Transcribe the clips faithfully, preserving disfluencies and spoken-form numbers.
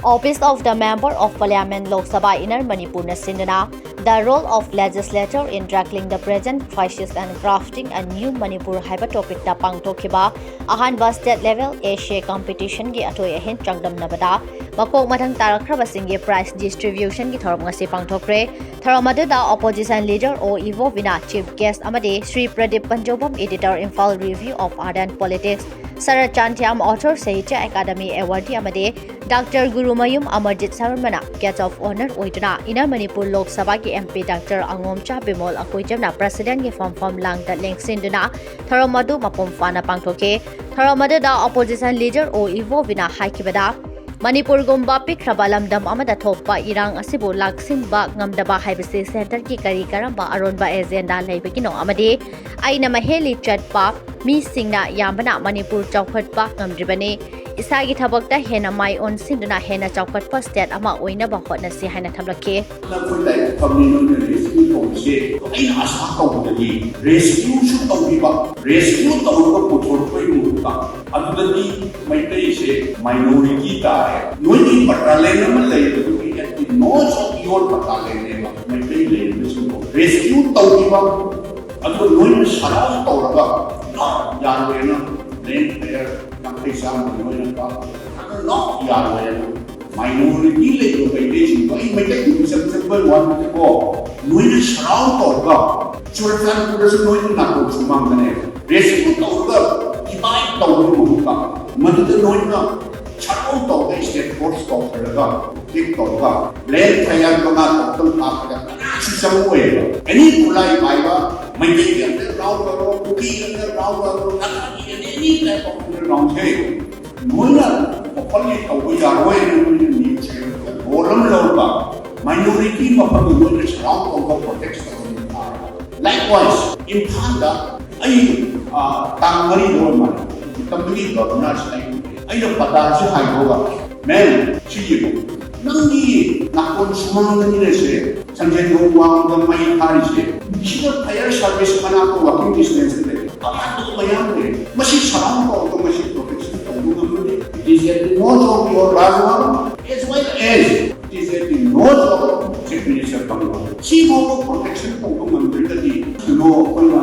Office of the Member of Parliament, Lok Sabha, Inner Manipurꯅ ꯁꯤꯟꯗꯨꯅ The Role of Legislature in Tackling the Present Crisis and Crafting a New Manipur ꯍꯥꯏꯕ topicꯇ ꯄꯥꯡꯊꯣꯛꯈꯤꯕ ꯑꯍꯥꯟꯕ state level essay competitionꯒꯤ ꯑꯊꯣꯏ ꯑꯍꯦꯟ ꯆꯥꯡꯗꯝꯅꯕꯗ ꯃꯀꯣꯛ ꯃꯊꯪ ꯇꯥꯔꯛꯈ꯭ꯔꯕꯁꯤꯡꯒꯤ prize distributionꯒꯤ ꯊꯧꯔꯝ ꯉꯁꯤ ꯄꯥꯡꯊꯣꯛꯈ꯭ꯔꯦ꯫ ꯊꯧꯔꯝ ꯑꯗꯨꯗ opposition leader ꯑꯣ ꯏꯕꯣꯕꯤꯅ chief guest ꯑꯃꯗꯤ Shri Pradip Panjaoubam, editor, Imphal Review of Art and Politics, Sarat Chanthiyam, author, Sahitya Akademi awardee ꯑꯃꯗꯤ ꯗꯥꯛꯇꯔ ꯒꯨꯔꯨꯃꯌꯨꯝ ꯑꯃꯔꯖꯤꯠ ꯁꯔꯃꯅ guest of honour ꯑꯣꯏꯗꯨꯅ ꯏꯟꯅꯔ ꯃꯅꯤꯄꯨꯔ ꯂꯣꯛ ꯁꯚꯥꯒꯤ MP ꯗꯥꯛꯇꯔ ꯑꯉꯣꯝꯆꯥ ꯕꯤꯃꯣꯜ ꯑꯀꯣꯏꯖꯝꯅ presidentꯒꯤ ꯐꯝꯐꯝ ꯂꯥꯡꯗ ꯂꯦꯡꯁꯤꯟꯗꯨꯅ ꯊꯧꯔꯝ ꯑꯗꯨ ꯃꯄꯨꯡ ꯐꯥꯅ ꯄꯥꯡꯊꯣꯛꯈꯤ꯫ ꯊꯧꯔꯝ ꯑꯗꯨꯗ opposition leader ꯑꯣ ꯏꯕꯣꯕꯤꯅ ꯍꯥꯏꯈꯤꯕꯗ, ꯃꯅꯤꯄꯨꯔꯒꯨꯝꯕ ꯄꯤꯛꯈ꯭ꯔꯕ ꯂꯝꯗꯝ ꯑꯃꯗ ꯊꯣꯛꯄ ꯏꯔꯥꯡ ꯑꯁꯤꯕꯨ ꯂꯥꯛꯁꯤꯟꯕ ꯉꯝꯗꯕ ꯍꯥꯏꯕꯁꯤ centreꯒꯤ ꯀꯔꯤ ꯀꯔꯝꯕ ꯑꯔꯣꯟꯕ agenda ꯂꯩꯕꯒꯤꯅꯣ ꯑꯃꯗꯤ ꯑꯩꯅ ꯃꯍꯦꯜꯂꯤ ꯆꯠꯄ ꯃꯤꯁꯤꯡꯅ ꯌꯥꯝꯕꯅ ꯃꯅꯤꯄꯨꯔ ꯆꯥꯎꯈꯠꯄ ꯉꯝꯗ꯭ꯔꯤꯕꯅꯤ꯫ ꯏꯁꯥꯒꯤ ꯊꯕꯛꯇ ꯍꯦꯟꯅ ꯃꯥꯏ ꯑꯣꯟꯁꯤꯟꯗꯨꯅ ꯍꯦꯟꯅ ꯆꯥꯎꯈꯠꯄ state ꯑꯃ ꯑꯣꯏꯅꯕ ꯍꯣꯠꯅꯁꯤ ꯍꯥꯏꯅ ꯊꯝꯂꯛꯈꯤ꯫ ꯅꯈꯣꯏ ꯂꯥꯏꯔꯤꯛ ꯇꯝꯃꯤ ꯅꯣꯏꯅ rescue ꯇꯧꯕꯁꯦ ꯑꯩꯅ ꯑꯥꯁꯥ ꯇꯧꯕꯗꯗꯤ rescueꯁꯨ ꯇꯧꯕꯤꯕ, rescue ꯇꯧꯔꯒ ꯄꯨꯊꯣꯔꯛꯄꯒꯤ ꯃꯍꯨꯠꯇ ꯑꯗꯨꯗꯗꯤ ꯃꯩꯇꯩꯁꯦ minority ꯇꯥꯔꯦ꯫ ꯅꯣꯏꯒꯤ ꯄꯇꯥꯂꯦꯟ ꯑꯃ ꯂꯩꯕꯗꯨꯒꯤ at the nose of your ꯄꯇꯥꯂꯦꯟꯅꯦꯕ Meitei ꯂꯩꯔꯤꯕꯁꯤꯡꯗꯣ rescue ꯇꯧꯕꯤꯕ, ꯑꯗꯨꯒ ꯅꯣꯏꯅ surround ꯇꯧꯔꯒ ꯌꯥꯔꯣꯏꯅ land clear ꯌꯥꯡꯈꯩ ꯆꯥꯝꯃ ꯅꯣꯏꯅ ꯀꯥꯞꯄ ꯌꯥꯔꯣꯏꯅ minority ꯂꯩꯕ ꯃꯩꯇꯩꯁꯤꯡꯗꯣ ꯑꯩ ꯃꯩꯇꯩꯒꯤ ꯃꯤꯆꯪ ꯆꯪꯕ ꯋꯥ ꯅꯠꯇꯦꯀꯣ, ꯅꯣꯏꯅ surround ꯇꯧꯔꯒ ꯆꯨꯔꯆꯥꯟꯄꯨꯔꯗꯁꯨ ꯅꯣꯏꯅ ꯅꯥꯀꯣꯡ ꯁꯨꯃꯥꯡꯗꯅꯦ rescue ꯇꯧꯔꯒ divide ꯇꯧꯕꯒꯤ ꯃꯍꯨꯠꯇ ꯃꯗꯨꯗ ꯅꯣꯏꯅ surround ꯇꯧꯔꯒ state force ꯀꯧꯈꯠꯂꯒ ꯇꯧꯔꯒ land clear ꯃꯉꯥ ꯇꯔꯨꯛꯇꯪ ꯀꯥꯞꯄꯗ ꯀꯅꯥꯁꯨ ꯆꯪꯉꯛꯑꯣꯏꯕ꯫ Any ꯈꯨꯠꯂꯥꯏ ꯄꯥꯏꯕ ꯃꯩꯇꯩꯒꯤ underground ꯑꯣꯏꯔꯣ, ꯀꯨꯀꯤꯒꯤ underground ꯑꯣꯏꯔꯣ, ꯅꯥꯒꯥꯒꯤ any type of underground ꯁꯦ ꯅꯣꯏꯅ openly ꯇꯧꯕ ꯌꯥꯔꯣꯏ ꯍꯥꯏꯅ ꯅꯣꯏꯅ ꯅꯤꯌꯨꯁ ꯔꯣꯜ ꯑꯃ ꯂꯧꯔꯒ minority ꯃꯐꯝꯗ ꯅꯣꯏꯅ surround ꯇꯧꯕ protect ꯇꯧꯕ ꯇꯥꯔꯦ꯫ Likewise, ꯏꯝꯐꯥꯜꯗ ꯑꯩ, ꯑ, ꯇꯥꯡ ꯃꯔꯤꯗ ꯑꯣꯏꯔ ꯃꯥꯜꯂꯦ, ꯃꯇꯝꯗꯨꯒꯤ governorꯁꯤ ꯑꯩ, ꯑꯩꯅ ꯄꯇꯥꯁꯤ ꯍꯥꯏꯗꯣꯛꯑꯒ, "Ma'am, ꯁꯤ ꯌꯦꯡꯉꯨ, ꯅꯪꯒꯤ ꯅꯥꯀꯣꯟ ꯁꯨꯃꯥꯡꯗꯅꯤꯅꯦ ꯁꯦ ꯁꯟꯖꯦꯟ ꯊꯣꯡ ꯋꯥꯡꯃꯗ ꯃꯩ ꯊꯥꯔꯤꯁꯦ, ꯁꯤꯗ fire service ꯃꯅꯥꯛꯇ walking distanceꯇ ꯂꯩ, ꯑꯄꯥꯟꯕꯗ ꯃꯌꯥꯝ ꯂꯩ, ꯃꯁꯤ surround ꯇꯧꯔꯒ ꯃꯁꯤ protection ꯇꯧꯕ ꯉꯝꯕꯗꯤ it is at the most of your ꯔꯥꯖꯋꯥꯡ as As it is at the nose of Chief Minister Tangwal, ꯁꯤꯐꯥꯎꯕ protection ꯇꯧꯕ ꯉꯝꯗ꯭ꯔꯒꯗꯤ ꯀꯩꯅꯣ ꯑꯩꯈꯣꯏꯅ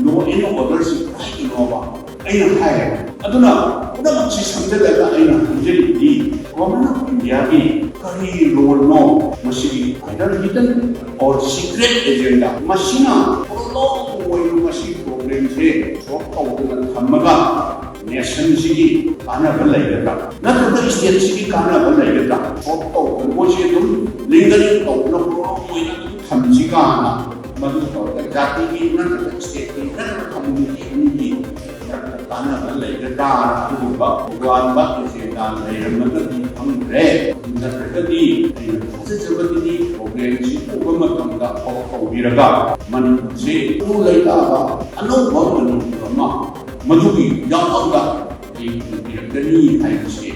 law and order ꯁꯤ ꯀꯥꯏꯗꯅꯣꯕ? ꯑꯩꯅ ꯍꯥꯏꯔꯦ꯫ ꯑꯗꯨꯅ ꯄꯨꯝꯅꯃꯛꯁꯤ ꯁꯝꯖꯜꯂꯒ ꯑꯩꯅ ꯍꯥꯏꯖꯔꯤꯗꯤ, Government of India ꯒꯤ ꯀꯔꯤ role ꯅꯣ ꯃꯁꯤꯒꯤ? Either hidden or secret agenda ꯃꯁꯤꯅ prolong ꯑꯣꯏꯅ ꯃꯁꯤ problem ꯁꯦ solve ꯇꯧꯗꯅ ꯊꯝꯃꯒ nation ꯁꯤꯒꯤ ꯀꯥꯟꯅꯕ ꯂꯩꯒꯗ꯭ꯔꯥ? ꯅꯠꯇ꯭ꯔꯒ state ꯁꯤꯒꯤ ꯀꯥꯟꯅꯕ ꯂꯩꯒꯗ꯭ꯔꯥ? Solve ꯇꯧꯗꯅ ꯃꯣꯏꯁꯦ ꯑꯗꯨꯝ lingering ꯇꯧꯗꯅ prolong ꯑꯣꯏꯅ ꯑꯗꯨꯝ ꯊꯝꯁꯤ ꯀꯥꯏꯅ ꯃꯗꯨ ꯇꯧꯔꯒ ꯖꯥꯇꯤꯒꯤ ꯅꯠꯇ꯭ꯔꯒ state ꯀꯤ ꯅꯠꯇ꯭ꯔꯒ community ꯑꯅꯤꯒꯤ ꯃꯔꯛꯇ ꯀꯥꯟꯅꯕ ꯂꯩꯒꯗ꯭ꯔꯥ? ꯑꯗꯨꯒꯨꯝꯕ ꯇꯣꯉꯥꯟꯕ agenda ꯂꯩꯔꯝꯃꯒꯗꯤ ꯈꯪꯗ꯭ꯔꯦ꯫ ꯅꯠꯇ꯭ꯔꯒꯗꯤ ꯑꯩꯅ ꯊꯥꯖꯖꯕꯗꯗꯤ problem ꯁꯤ ꯎꯕ ꯃꯇꯝꯗ ꯊꯕꯛ ꯇꯧꯕꯤꯔꯒ ꯃꯅꯤꯄꯨꯔꯁꯦ ꯑꯗꯨ ꯂꯩꯇꯥꯕ ꯑꯅꯧꯕ ꯃꯅꯤꯄꯨꯔ ꯑꯃ ꯃꯗꯨꯒꯤ ꯌꯥꯝꯕꯗ ꯑꯩ ꯄꯨꯕꯤꯔꯛꯀꯅꯤ ꯍꯥꯏꯕꯁꯦ